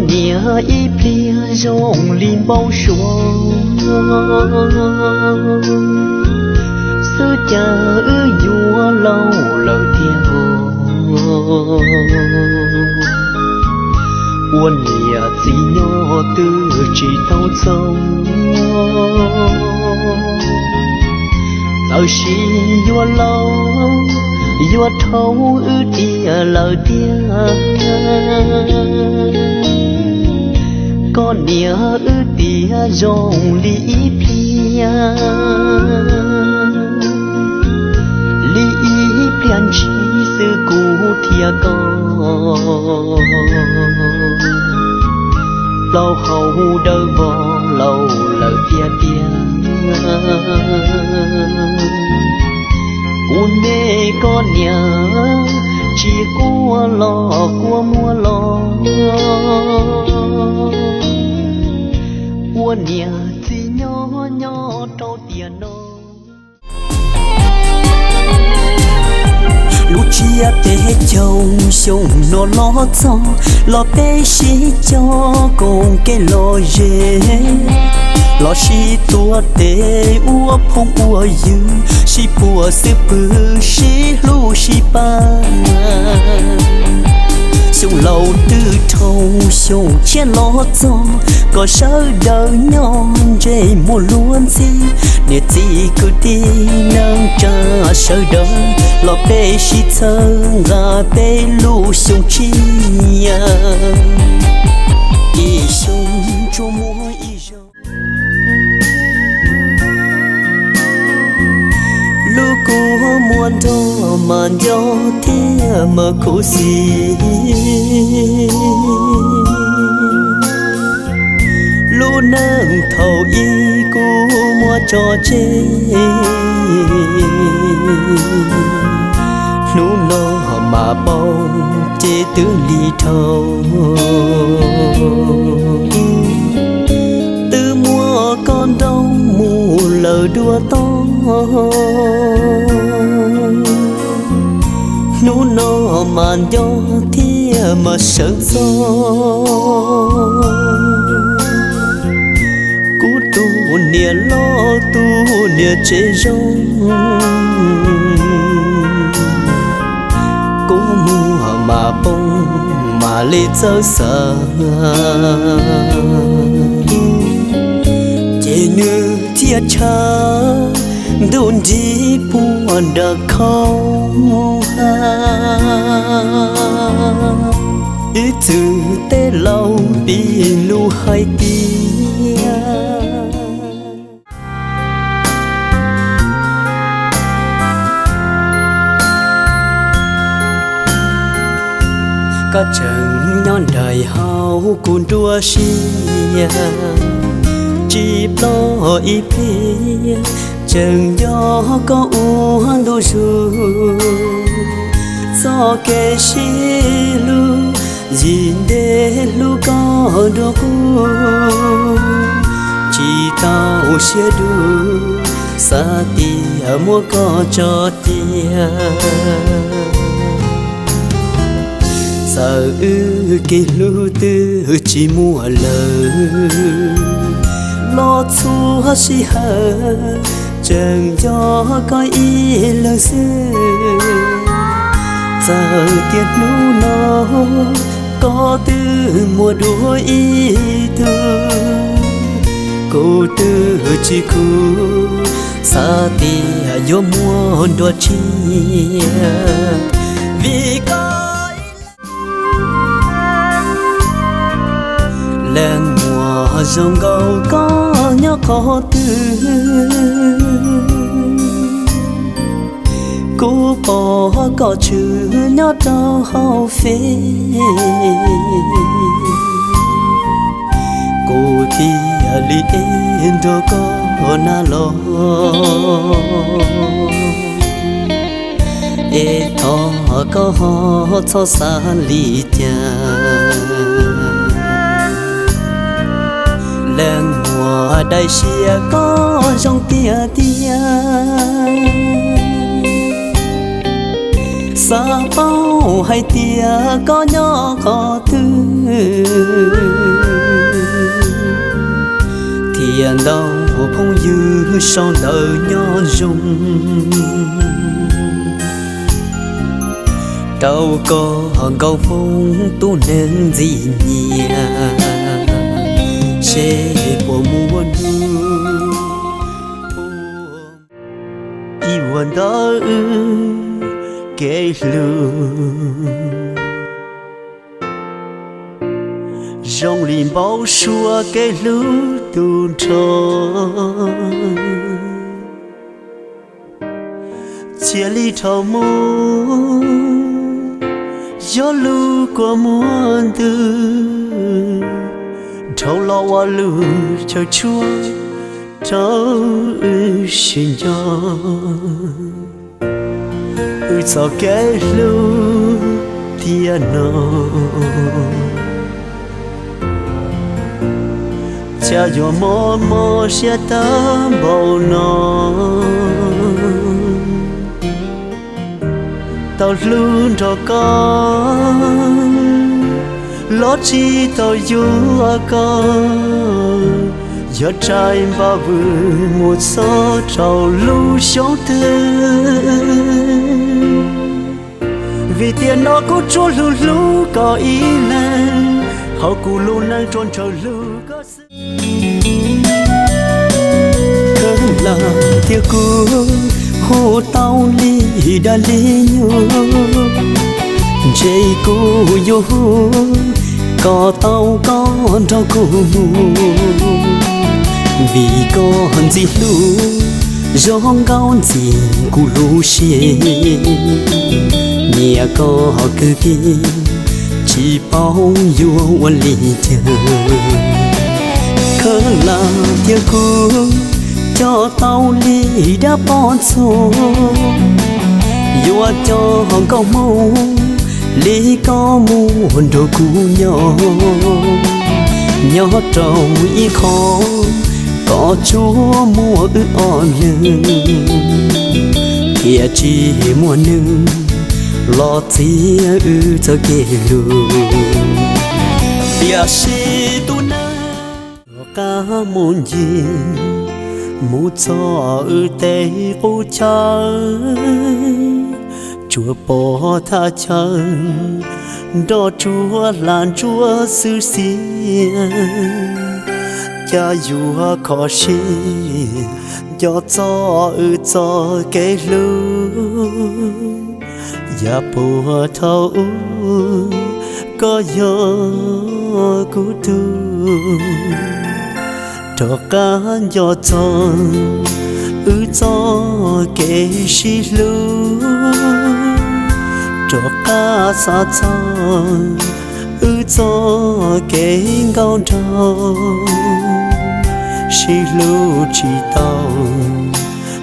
Niam, ib pliag zoo li npau suav xwb cas wb yuav laus lawm tiag. Ua niam txiv nyob twb tsis tau txog, txawm sis yuav laus yuav dhau wb tiag lawm tiag. Koj niam, wb tiav zoo li ib pliag, li ib pliag ntshis xwb kuv thiab koj plaub hau dawb vog laus lawm tiag tiag. Kuv me koj niam, tsis quaj los quaj muag los, ua niam txiv nyob nyob rau tiam no. Lub tsiab peb caug xyoo no los txog, los peb sib cog koom kev lom zem, los sib tuav tes ua phooj ua ywg, sib puag xwb pwg sib hlub sib pab. Xyoo laus twb dhau, xyoo tshiab los txog, kom sawv daws nyob ntsej muag luag ntxhi. Niam txiv kwv tij neej tsa sawv daws, los peb sib txhawb nqa peb lub xyoo tshiab, ib xyoo tsuas muaj ib zaug. Lub kua muag nrog mas nco thiab mas khuv xim. Lub neej thaum ub kuj muaj tso tseg, hnub no mas paub ces twb lig dhau. Twb muab koj nrauj mus lawm dua toj, hnub no mas nco thiab mas sawv ntxov. Kuv tus niam loj tus niam tsev zoo, kua muag mas poob mam li txawj xav, ces nws thiaj tshav ntuj nrig puag nram khau ha. Ib txwm tej laus piv lus hais tias, koj tseem nyob nraim hauv kuv nruab siab, tsis ploj ib pliag, tseem nco koj ua ntu zus. Txoj kev sib hlub, yim ntev hlub koj dua qub, tsis tau siab dua, xav tias muab koj tso cia. Txawm wb kev hlub twb tsis muaj lawm, los txhua sij hawm tseem nco koj ib leeg xwb. Txawm tias hnub no koj twb muaj dua ib tug, kuv twb tsis khuv, xav tias yuav muaj dua tshiab, vim koj leej muam zoo nkaus koj nyob qhov twg. Kuv pom koj tshwm nyob rau hauv Face, kuv thiaj li ev nrog koj na los. Es thov koj ho txhob xav li cas, leej muam daim siab koj zoo tiag tiag. Xav paub hais tias koj nyob qhov twg, thiaj ntau phooj ywg sau ntawv nyob zoo rau koj Nkauj Hmoob tus neeg ntxim nyiam, seb puas muaj hnub ib vuag ntawm kev hlub zoo li npau suav kev hlub tus nrho. Txhiaj li dhau mus, yog lub kua muag ntws, dhau los ua lub chaw tshuab rau wb sib nco. Wb txoj kev hlub tiam no, cas yuav mob mob siab tag npaum no. Tau hlub nrog koj los tsis tau yuav koj, yog tsaib npaj vwm mus txog rau lub xyoo twg. Vim tiam no kuv tsuas hlub hlub koj ib leeg, hauv kuv lub neej tsuas ntshaw hlub koj xwb. Khaws lam tiag kuv hu tau li dag li nyuag, ntshe kuv yuav hu kom tau koj nrog kuv mus, vim koj ntxim hlub zoo nkauj ntxim kuv lub siab. Nyiam koj kawg kiag, tsis paub yuav ua li cas. Khaws lam tiag kuv coj tau li dab poj ntxoog, yuav coj Nkauj Hmoob li koj mus nrog kuv nyob, nyob rau ib qho kom tsuas muaj wb ob leeg, thiaj tsis muaj neeg los txiav wb txoj kev hlub. Tiam sis tus neeg rov qab mus ncig mus txog wb tej qub chaw, tsuas pom thaj chaw nroj tsuag hla ntsuab xwb xiab. Cas yuav kho siab nco txog wb txoj kev hlub, yam puag thaum ub koj yog kuv tug. Rov qab nco txog wb txoj kev sib hlub, rov qab xav txog wb txoj kev nkauj nraug, sib hlub tsis tau,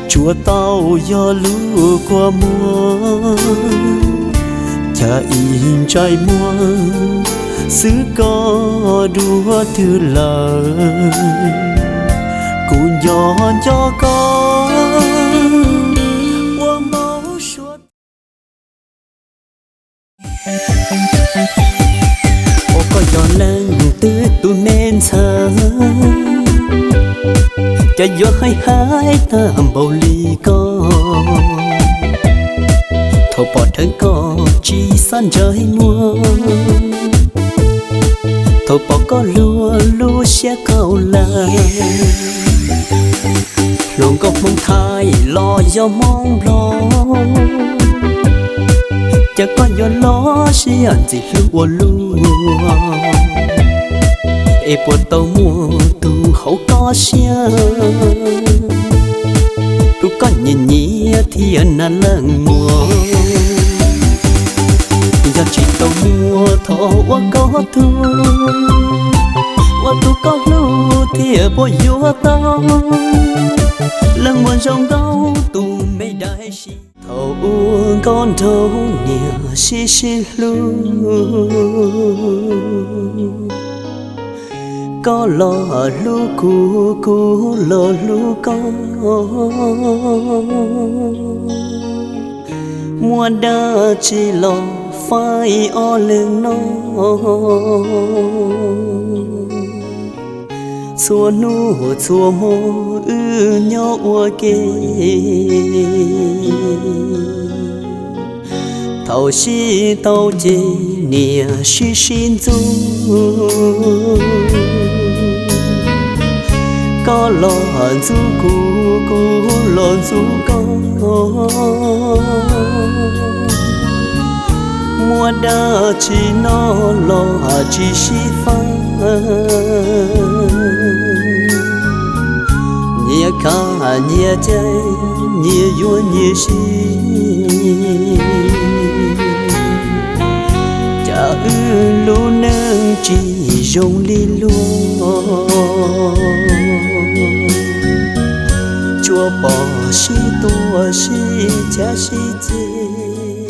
tsuas tau yog lub kua muag, cas ib ntsais muag xwb koj dua twg lawm. Kuv nco nco koj ua npaum suav, ua koj yog leej twg tus me ntxhais, cas yuav hais hais tag npaum li koj. Thaum pom dheev koj tsis xav ntsais muag, thaum pom koj luag lub siab kaum lawm. Hluas nkauj Hmoob Thaib los yog Hmoob Nplog, cas koj yuav loj siab ntxim hlub ua luaj, es puas tau muaj tus haum koj siab, tus koj nyiam nyiam thiab na leej muam. Yog tsis tau muaj thov ua koj tug, ua tus koj hlub thiaj puas yuav tau leej muam zoo nkauj tus me dais si. Thaum ub nkauj nraug niam sib sib hlub, koj los hlub kuv, kuv los hlub koj. Muaj dab tsi los faib ob leeg no? Txhua hnub txhua hmo wb nyob ua ke. Thaum sib tau ces niam sib sib ntxub, koj los ntxub kuv, kuv los ntxub koj. Muaj dab tsi noj los tsis sib faib, nyias khav nyias cai, nyias yuav nyias siv. Cas wb lub neej tsis zoo li luag, tsuas pom sib tua sib cav sib ceg.